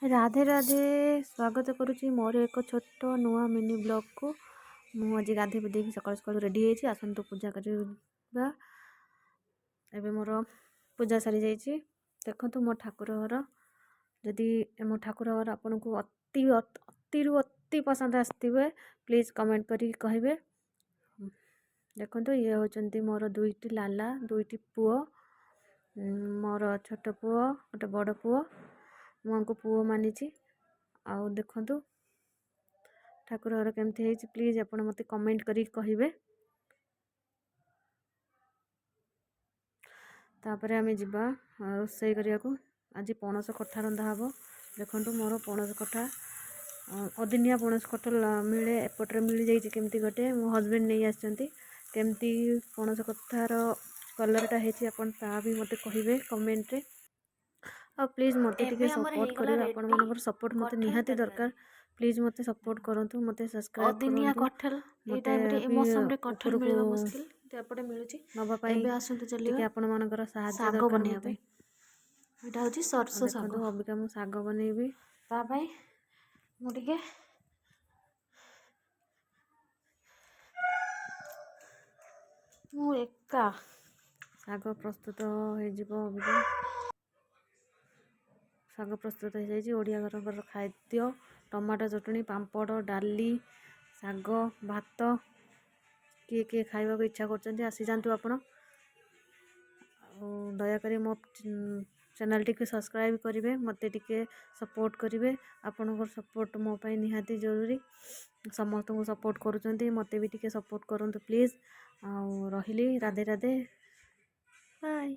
ରାଧେ ରାଧେ, ସ୍ୱାଗତ କରୁଛି ମୋର ଏକ ଛୋଟ ନୂଆ ମିନି ବ୍ଲଗ୍କୁ। ମୁଁ ଆଜି ଗାଧୋଇ ପାଧେଇକି ସକାଳୁ ସକାଳୁ ରେଡ଼ି ହେଇଛି। ଆସନ୍ତୁ ପୂଜା କରିବା। ଏବେ ମୋର ପୂଜା ସରିଯାଇଛି। ଦେଖନ୍ତୁ ମୋ ଠାକୁର ଘର। ଯଦି ମୋ ଠାକୁର ଘର ଆପଣଙ୍କୁ ଅତି ଅତିରୁ ଅତି ପସନ୍ଦ ଆସିଥିବେ, ପ୍ଲିଜ୍ କମେଣ୍ଟ କରିକି କହିବେ। ଦେଖନ୍ତୁ, ଇଏ ହେଉଛନ୍ତି ମୋର ଦୁଇଟି ଲାଲା, ଦୁଇଟି ପୁଅ। ମୋର ଛୋଟ ପୁଅ, ଗୋଟେ ବଡ଼ ପୁଅ। ମୁଁ ଆଙ୍କୁ ପୁଅ ମାନିଛି। ଆଉ ଦେଖନ୍ତୁ ଠାକୁର ଘର କେମିତି ହେଇଛି, ପ୍ଲିଜ୍ ଆପଣ ମୋତେ କମେଣ୍ଟ କରିକି କହିବେ। ତାପରେ ଆମେ ଯିବା ରୋଷେଇ କରିବାକୁ। ଆଜି ପଣସ କଠା ରନ୍ଧା ହେବ। ଦେଖନ୍ତୁ ମୋର ପଣସ କଠା, ଅଦିନିଆ ପଣସ କଠା ମିଳେ ଏପଟରେ, ମିଳିଯାଇଛି କେମିତି ଗୋଟେ, ମୋ ହଜବେଣ୍ଡ ନେଇ ଆସିଛନ୍ତି। କେମିତି ପଣସ କଠାର କଲର୍ଟା ହେଇଛି, ଆପଣ ତାହା ବି ମୋତେ କହିବେ କମେଣ୍ଟରେ। ଆଉ ପ୍ଲିଜ୍ ମୋତେ ଏବେ ଟିକେ ଆମର ସପୋର୍ଟ ହେଇଗଲା କରିବେ। ରେଡି ଆପଣମାନଙ୍କର ସପୋର୍ଟ ମୋତେ କଠଲ ନିହାତି ତରକାରୀ। ଦରକାର। ପ୍ଲିଜ୍ ମୋତେ ସପୋର୍ଟ କରନ୍ତୁ, ମୋତେ ସବସ୍କ୍ରାଇବ୍ ଅଦିନିଆ କରନ୍ତୁ। କଠଲ, ଏଇ ମୋତେ ଟାଇମ୍ରେ, ଏ ବି ମୌସମରେ କଠଲ ଉପରକୁ ମିଳିବା ମୁସ୍କିଲ, କିନ୍ତୁ ଏପଟେ ମିଳୁଛି। ନେବା ପାଇଁ ଏବେ ଆସନ୍ତୁ ଚାଲିବା ଟିକେ ଆପଣମାନଙ୍କର ସାହାଯ୍ୟ ଶାଗ ଦରକାର ବନେଇବା ମୋତେ। ପାଇଁ। ଏଇଟା ହେଉଛି ଆଉ ସୋରିଷ ଶାଗ। ଦେଖନ୍ତୁ, ଅବିକା ମୁଁ ଶାଗ ବନେଇବି। ତା ପାଇଁ ମୁଁ ଟିକେ ମୁଁ ଏକା ଶାଗ ପ୍ରସ୍ତୁତ ହେଇଯିବ ଅବିକା। ଶାଗ ପ୍ରସ୍ତୁତ ହେଇଯାଇଛି। ଓଡ଼ିଆ ଘରଙ୍କର ଖାଦ୍ୟ ଟମାଟୋ ଚଟଣି, ପାମ୍ପଡ଼, ଡାଲି, ଶାଗ, ଭାତ। କିଏ କିଏ ଖାଇବାକୁ ଇଚ୍ଛା କରୁଛନ୍ତି, ଆସିଯାଆନ୍ତୁ ଆପଣ। ଆଉ ଦୟାକରି ମୋ ଚ୍ୟାନେଲ୍ଟିକୁ ସବସ୍କ୍ରାଇବ୍ କରିବେ, ମୋତେ ଟିକେ ସପୋର୍ଟ କରିବେ। ଆପଣଙ୍କର ସପୋର୍ଟ ମୋ ପାଇଁ ନିହାତି ଜରୁରୀ। ସମସ୍ତଙ୍କୁ ସପୋର୍ଟ କରୁଛନ୍ତି, ମୋତେ ବି ଟିକେ ସପୋର୍ଟ କରନ୍ତୁ ପ୍ଲିଜ୍। ଆଉ ରହିଲି, ରାଧେ ରାଧେ, ବାଏ।